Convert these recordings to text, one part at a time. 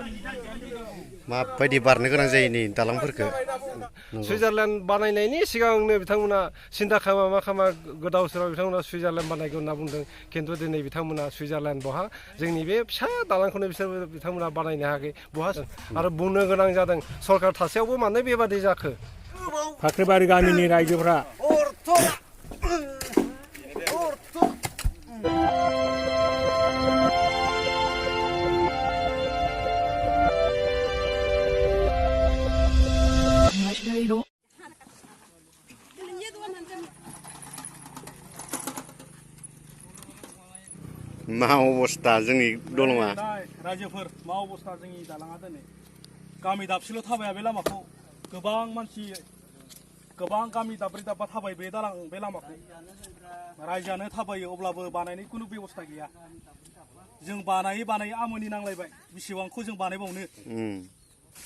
माबायदि बारनो गोनां जायो नै दालांफोरखौ सुइजारलेण्ड बानायनायनि सिगांनो बिथांमोना सिन्था खालामा मा खालामा गोदाव सोराव बिथांमोना सुइजारलेण्ड बानायगोन होनना बुंदों खिन्थु दिनै बिथांमोना सुइजारलेण्ड बहा जोंनि बे फिसा दालांखौनो बिथांमोना बानायनो हायाखै बहा आरो बुंनो गोनां जादों सरकार थासेयावबो मानो बेबादि जाखो फाख्रिबारि गामिनि रायजोफोरा मा अबस्था जोंनि दलङा रायजोफोर मा अबस्था जोंनि दालाङा दिनै गामि दाबसेल' थाबाया बे लामाखौ गोबां मानसि गोबां गामि दाब्रै दाबा थाबाय बे लामाखौ रायजोआनो थाबायो अब्लाबो बानायनाय खुनु बेबस्था गैया जों बानायै आमोनि नांलायबाय बेसेबांखौ जों बानायबावनो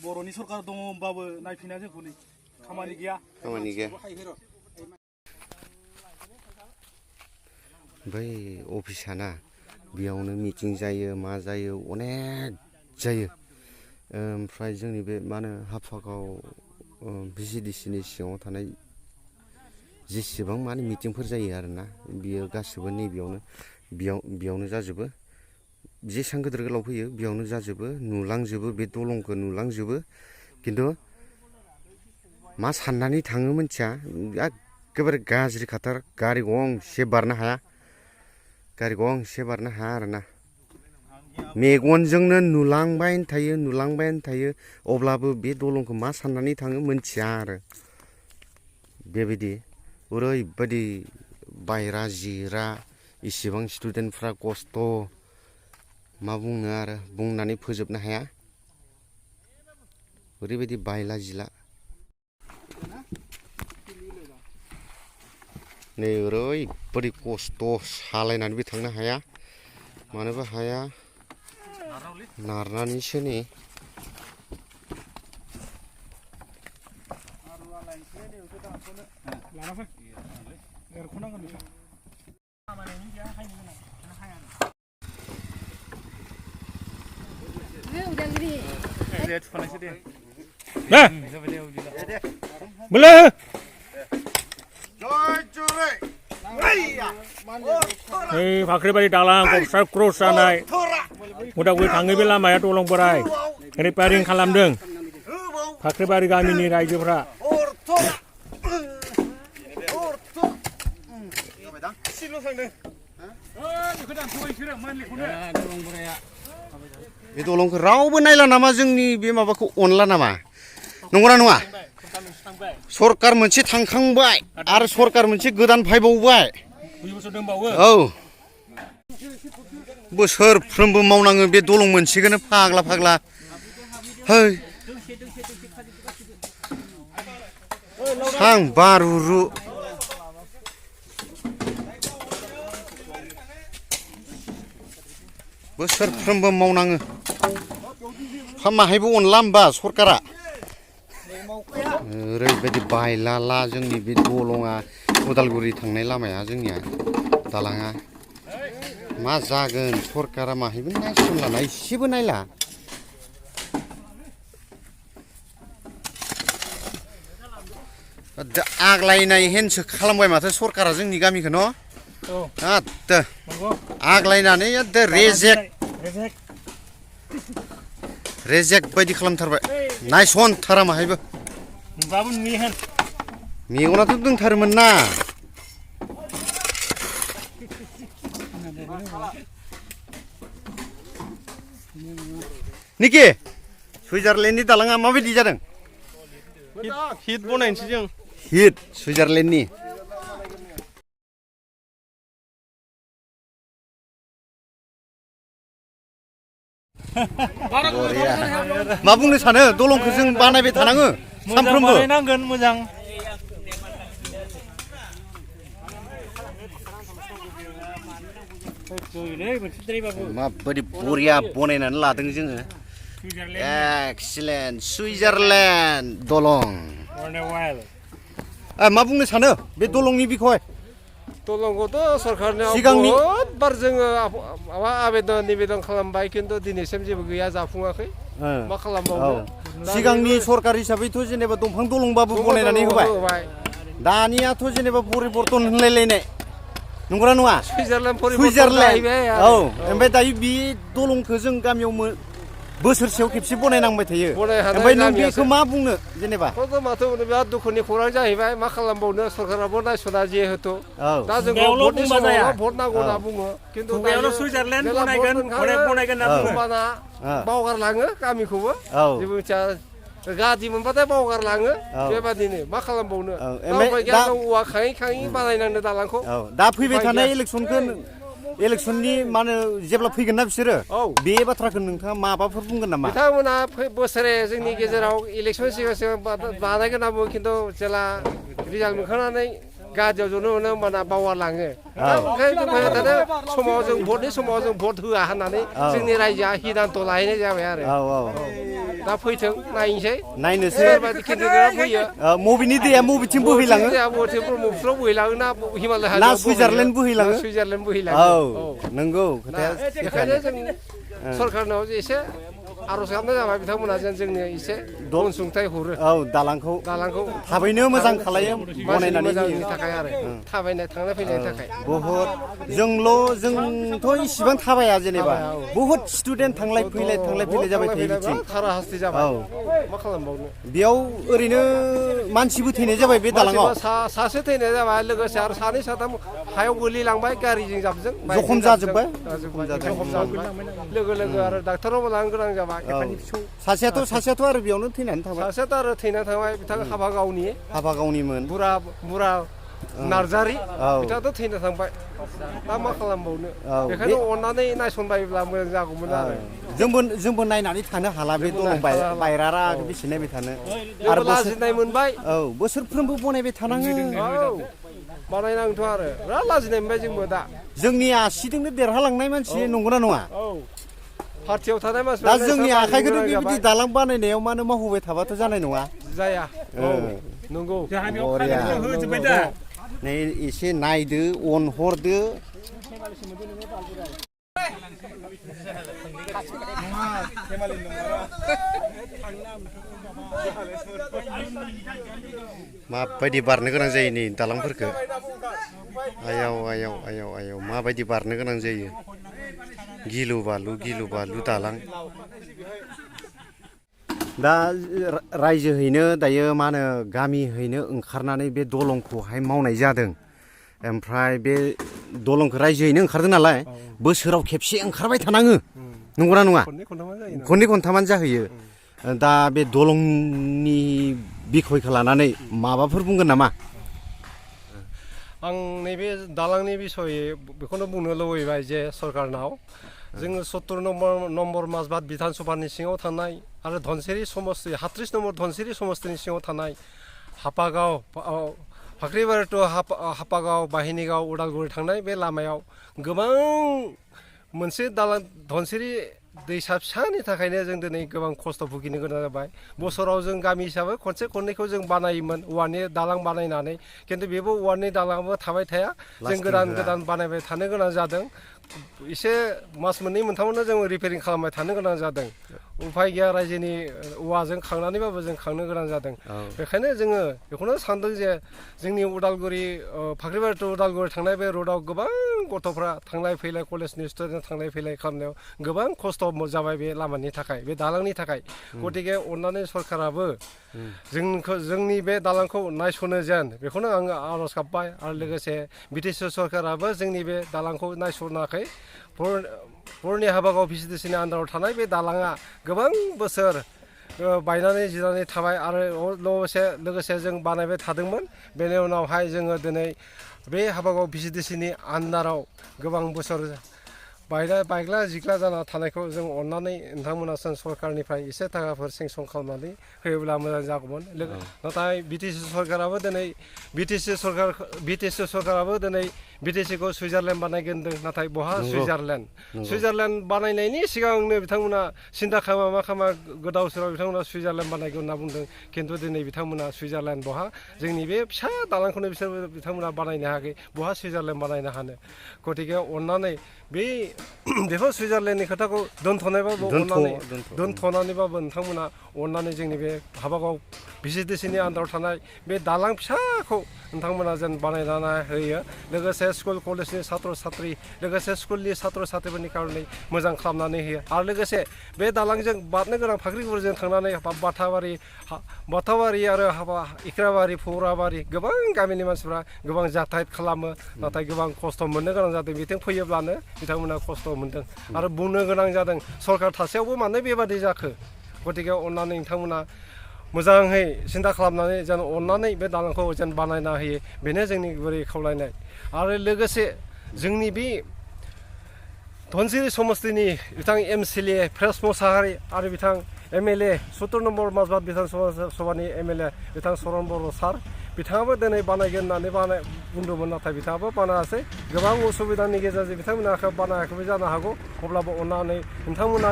बर'नि सरकार दङ होमबाबो नायफिना जोंखौ नै खामानि गैया बै अफिसाना बेयावनो मिटिं जायो मा जायो अनेक जायो ओमफ्राय जोंनि बे मा होनो हाफागाव भिसिडिसिनि सिङाव थानाय जेसेबां माने मिटिंफोर जायो आरोना बियो गासिबो बेयावनो जाजोबो जेसां गिदिर गोलाव फैयो बेयावनो जाजोबो नुलांजोबो बे दलंखौ नुलांजोबो खिन्थु मा साननानै थाङो मिथिया एखेबारे गाज्रि खाथार गारि गंसे बारनो हाया आरोना मेगनजोंनो नुलांबाय थायो अब्लाबो बे दलंखौ मा साननानै थाङो मिथिया आरो बेबायदि ओरैबायदि बायरा जिरा इसेबां स्टुडेन्टफ्रा खस्थ' मा बुंनो आरो बुंनानै फोजोबनो हाया ओरैबायदि बायला जिला नै ओरैबायदि खस्थ' सालायनानैबो थांनो हाया मानोबा हाया नारनानैसो नै फाख्रिबारि दालां क्रस जानाय उदालगुरि थाङो बे लामाया दलं बोराय रिपेयारिं खालामदों फाख्रिबारि गामिनि रायजोफोरा बे दलंखौ रावबो नायला नामा जोंनि बे माबाखौ अनला नामा नंगौना नङा सरकार मोनसे थांखांबाय आरो सरकार मोनसे गोदान फैबावबाय औ बोसोरफ्रोमबो मावनाङो बे दलं मोनसेखौनो फाग्ला है थां बारुरु बोसोरफ्रोमबो मावनाङो माहायबो अनला होमबा सरकारा ओरैबायदि बायलाला जोंनि बे दलङा उदालगुरि थांनाय लामाया जोंनिया दालाङा मा जागोन सरकारा माहायबो नायसनला एसेबो नायला आग्लायनाय हेनसो खालामबाय माथो सरकारा जोंनि गामिखौ न' आग्लायनानै रेजेक्ट बायदि खालामथारबाय नायसनथारा माहायबो मेगनाथ' दंथारोमोन ना निखि सुइजारलेण्डनि दालाङा माबायदि जादों हिट बनायनोसै जों हिट सुइजारलेण्डनि मा बुंनो सानो दलंखौ जों बानायबाय थानाङो सानफ्रोमबो बानायनांगोन मोजां माबायदि बरिया बनायनानै लादों जोङो एक्सिलेन्ट सुइजारलेण्ड दलं मा बुंनो सानो बे दलंनि बिखय दलंखौथ' सरकारनियाव बहुद बार जोङो माबा निबेदन खालामबाय खिन्थु दिनैसिम जेबो गैया जाफुङाखै मा खालामबावनो सिगांनि सरकार हिसाबैथ' जेनेबा दंफां दलंबाबो बनायनानै होबाय दानियाथ' जेनेबा परिबर्तन होनलायलायनाय नंगौना नङा सुइजारलेण्ड औ ओमफ्राय दायो बे दलंखौ जों गामियाव बोसोरसेयाव खेबसे बनायनांबाय थायो ओमफ्राय नों बेखौ मा बुंनो जेनेबा माथो बिराद दुखुनि खौरां जाहैबाय मा खालामबावनो सरकाराबो नायस'ना जिहेतु दा जों भटनि समाव भट नांगौ होनना बुङो खिन्थु सुइजारलेण्ड बनायगोन होनना होमबाना बावगारलाङो गामिखौबो जेबो गाज्रि मोनबाथाय बावगारलाङो बेबादिनो मा खालामबावनो औवा खाङै खाङै बानायनांदों दालांखौ दा फैबाय थानाय इलेक्सननि मा होनो जेब्ला फैगोन ना बिसोरो बे बाथ्राखौ नोंथाङा माबाफोर बुंगोन नामा बिथांमोना बोसोरे जोंनि गेजेराव इलेक्सन सिगां सिगां बानायगोन होनना बुङो खिन्थु जेला रिजाल्ट मोनखांनानै गादियाव जनो मोनो होमबाना बावगारलाङो ओंखायनो फैबाय थानाय समाव जों भटनि समाव जों भट होआ होननानै जोंनि रायजोआ हिदान्त' लाहैनाय जाबाय आरो दा फैथों नायनोसै फैयो मबेनि दैया मबेथिं बोहैलाङो ब्रह्मपुत्रआव बोहैलाङो ना हिमालय ना सुइजारलेण्ड बोहैलाङो सुइजारलेण्ड बोहैलाङो औ नंगौ बेखायनो जों सरकारनाव एसे आर'ज खालामनाय जाबाय बिथांमोना जेन जोंनो एसे अनसुंथाइ हरो दालांखौ थाबैनो मोजां खालायो बनायनायनि थाखाय आरो थाबायनाय थांनाय फैनायनि थाखाय बहुद जोंथ' इसिबां थाबाया जेनेबा बहुद स्टुडेन्ट थांलाय फैलाय जाबाय थायो बिथिं थारा हास्ति जाबाय मा खालामबावनो बेयाव ओरैनो मानसिबो थैनाय जाबाय बे दालाङाव सासे थैनाय जाबाय लोगोसे आरो सानै साथाम हायाव गोलैलांबाय गारिजों जाबजों जखम जाजोब्बाय लोगो लोगो आरो डाक्टारावबो लांनो गोनां जाबाय सासेयाथ' आरो बेयावनो थैनानै थाबाय सासेयाथ' आरो थैनानै थाबाय बिथाङा हाबा गावनिमोन बुरा नार्जारि बिथाङाथ' थैना थांबाय दा मा खालामबावनो बेखायनो अननानै नायसनबायोब्ला मोजां जागौमोन आरो जोंबो नायनानै थानो हाला बे दलं बायरारा बेसे नायबाय थानो आरो लाजिनाय मोनबाय बोसोरफ्रोमबो बनायबाय थानाङो बानायनांगौथ' आरो बिराद लाजिनाय मोनबाय जोंबो दा जोंनि आसिजोंनो देरहालांनाय मानसि नंगौना नङा पार्टियाव थानाय मानसि दा जोंनि आखाइखौनो बेबायदि दालां बानायनायाव मानो मावहोबाय थाबाथ' जानाय नङा जाया नंगौ नै एसे नायदो अनहरदो माबायदि बारनो गोनां जायो नै दालांफोरखौ आयाव माबायदि बारनो गोनां जायो गिलु बालु दालां दा रायजोहैनो दायो मा होनो गामिहैनो ओंखारनानै बे दलंखौहाय मावनाय जादों ओमफ्राय बे दलंखौ रायजोहैनो ओंखारदों नालाय बोसोराव खेबसे ओंखारबाय थानाङो नंगौना नङा खननै खनथामानो जाहैयो दा बे दलंनि बिखयखौ लानानै माबाफोर बुंगोन नामा आं नैबे दालांनि बिसयै बेखौनो बुंनो लुबैबाय जे सरकारनाव जोङो 70 नम्बर माजबाद बिधान सभानि सिङाव थानाय आरो धनसिरि समस्ति 38 नम्बर धनसिरि समस्तिनि सिङाव थानाय हापागाव फाख्रिबारि टु हापागाव बाहिनिगाव उदालगुरि थांनाय बे लामायाव गोबां मोनसे दालां धनसिरि दैसा फिसानि थाखायनो जों दिनै गोबां खस्थ' भुगिनो गोनां जाबाय बोसोराव जों गामि हिसाबै खनसे खननैखौ जों बानायोमोन औवानि दालां बानायनानै खिन्थु बेबो औवानि दालाङाबो थाबाय थाया जों गोदान बानायबाय थानो गोनां जादों एसे मास मोननै मोनथामावनो जों रिपेयारिं खालामबाय थानो गोनां जादों उफाय गैया रायजोनि औवाजों खांनानैबाबो जों खांनो गोनां जादों बेखायनो जोङो बेखौनो सानदों जे जोंनि उदालगुरि फाख्रिबारि टु उदालगुरि थांनाय बे रडआव गोबां गथ'फ्रा थांलाय फैलाय कलेजनि स्टुडेन्ट थांलाय फैलाय खालामनायाव गोबां खस्थ' जाबाय बे लामानि थाखाय बे दालांनि थाखाय गतिके अननानै सरकाराबो जोंनि बे दालांखौ नायस'नो जेन बेखौनो आङो आर'ज गाबबाय आरो लोगोसे बिटिसि सरकाराबो जोंनि बे दालांखौ नायस'नाखै बरनि हाबागाव भिसिडिसिनि आन्दाराव थानाय बे दालाङा गोबां बोसोर बायनानै जिरायनानै थाबाय आरो लोगोसे जों बानायबाय थादोंमोन बेनि उनावहाय जोङो दिनै बे हाबागाव भिसिडिसिनि आन्दाराव गोबां बोसोर बायग्ला जिग्ला जाना थानायखौ जों अननानै नोंथांमोना सरकारनिफ्राय एसे थाखाफोर सेंसन खालामनानै होयोब्ला मोजां जागौमोन नाथाय बिटिसि सरकाराबो दिनै बिदेशिखौ सुइजारलेण्ड बानायगोन होनदों नाथाय बहा सुइजारलेण्ड बानायनायनि सिगांनो बिथांमोना सिन्था खालामा मा खालामा गोदाव सोराव बिथांमोना सुइजारलेण्ड बानायगोन होनना बुंदों खिन्थु दिनै बिथांमोना सुइजारलेण्ड बहा जोंनि बे फिसा दालांखौनो बिसोर बिथांमोना बानायनो हायाखै बहा सुइजारलेण्ड बानायनो हानो गतिके अननानै बेफोर सुइजारलेण्डनि खोथाखौ दोनथ'नानैबाबो नोंथांमोना अननानै जोंनि बे हाबागाव भिसिडिसिनि आन्दाराव थानाय बे दालां फिसाखौ नोंथांमोना जेन बानायनानै होयो लोगोसे स्कुल कलेजनि सात्र सात्रि लोगोसे स्कुलनि सात्र सात्रिफोरनि कारनै मोजां खालामनानै होयो आरो लोगोसे बे दालांजों बारनो गोनां फाख्रिगुरिजों थांनानै बाथाबारि आरो इक्राबारि फौराबारि गोबां गामिनि मानसिफ्रा गोबां जाथायत खालामो नाथाय गोबां खस्थ' मोननो गोनां जादों बिथिं फैयोब्लानो बिथांमोना खस्थ' मोनदों आरो बुंनो गोनां जादों सरकार थासेयावबो मानो बेबादि जाखो गतिके अननानै नोंथांमोना मोजाङै सिन्था खालामनानै जेन अननानै बे दालांखौ जेन बानायना होयो बेनो जोंनि गुबै खावलायनाय आरो लोगोसे जोंनि बे धनसिरि समस्तिनि बिथां MCLA प्रेस मोसाहारि आरो बिथां MLA 17 नम्बर माजबाद बिधान सभानि MLA बिथां सरन बर' सार बिथाङाबो दिनै बानायगोन होननानै बुंदोंमोन नाथाय बिथाङाबो बानायासै गोबां उसुबिदानि गेजेरजों बिथांमोना बानायाखैबो जानो हागौ अब्लाबो अननानै नोंथांमोना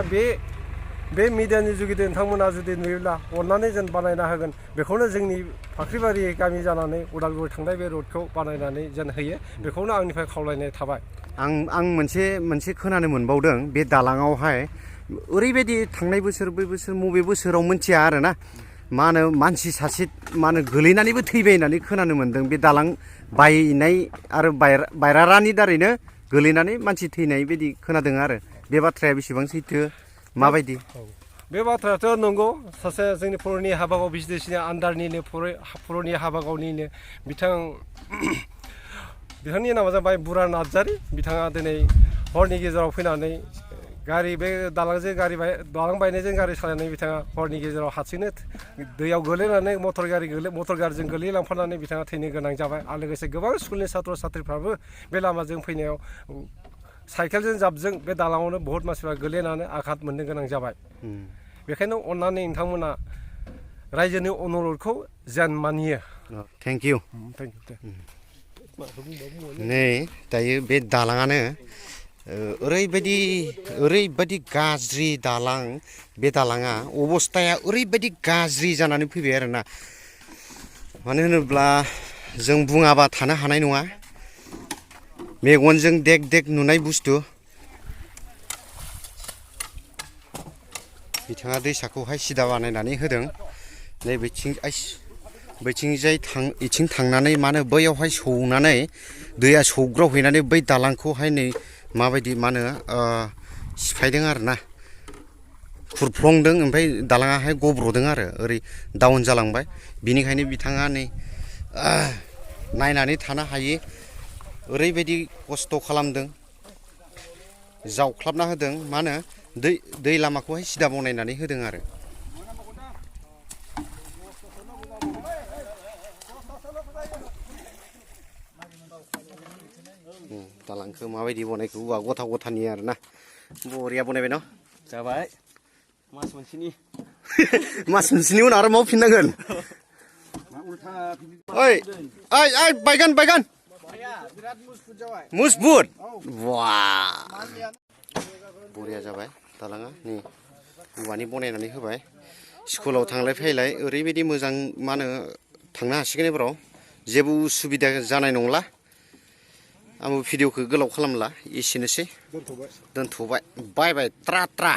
बे मिडियानि जुगिदि नोंथांमोना जुदि नुयोब्ला अननानै जेन बानायना होगोन बेखौनो जोंनि फाख्रिबारि गामि जानानै उदालगुरि थांनाय बे रडखौ बानायनानै जेन होयो बेखौनो आंनिफ्राय खावलायनाय थाबाय आं मोनसे खोनानो मोनबावदों बे दालाङावहाय ओरैबायदि थांनाय बोसोर बै बोसोर बबे बोसोराव मिथिया आरोना मा होनो मानसि सासे मा होनो गोलैनानैबो थैबाय होननानै खोनानो मोनदों बे दालां बायनाय आरो बायरारानि दारैनो गोलैनानै मानसि थैनाय बायदि खोनादों आरो बे बाथ्राया बेसेबां सैथो माबायदि बे बाथ्रायाथ' नंगौ सासे जोंनि पुरनि हाबागाव भिसिडिसिनि आन्दारनिनो पुरनि हाबागावनिनो बिथांनि नामा जाबाय बुरा नार्जारि बिथाङा दिनै हरनि गेजेराव फैनानै बे दालां बायनायजों गारि सालायनानै बिथाङा हरनि गेजेराव हारसिंनो दैयाव गोलैनानै मटर गारिजों गोलैलांफानानै बिथाङा थैनो गोनां जाबाय आरो लोगोसे गोबां स्कुलनि सात्र सात्रिफ्राबो बे लामाजों फैनायाव साइकेलजों जाबजों बे दालाङावनो बहुत मानसिफ्रा गोलैनानै आघात मोननो गोनां जाबाय बेखायनो अननानै नोंथांमोना रायजोनि अनुरदखौ जेन मानियो थेंक इउ नै दायो बे दालाङानो ओरैबायदि गाज्रि दालां बे दालाङा अबस्थाया ओरैबायदि गाज्रि जानानै फैबाय आरोना मानो होनोब्ला जों बुङाबा थानो हानाय नङा मेगनजों देग नुनाय बुस्थु बिथाङा दैसाखौहाय सिदा बानायनानै होदों नै बैथिंजाय इथिं थांनानै मानो बैयावहाय सौनानै दैया सौग्रावहैनानै बै दालांखौहाय नै माबायदि मा होनो सिफायदों आरोना खुरफ्लंदों ओमफ्राय दालाङाहाय गब्र'दों आरो ओरै डाउन जालांबाय बिनिखायनो बिथाङा नै नायनानै थानो हायि ओरैबायदि खस्थ' खालामदों जावख्लाबना होदों मा होनो दै लामाखौहाय सिदा बनायनानै होदों आरो दालांखौ माबायदि बनायखो औवा गथा गथानि आरोना बरिया बनायबाय न जाबाय मास मोनसेनि उनाव आरो मावफिननांगोन ओइ बायगोन मुजबुत बरिया जाबाय दालाङा नै औवानि बनायनानै होबाय स्कुलाव थांलाय फैलाय ओरैबायदि मोजां मा होनो थांनो हासिगोन एबाराव जेबो उसुबिदा जानाय नंला आंबो भिडिअखौ गोलाव खालामला एसेनोसै दोनथ'बाय बाय ट्रा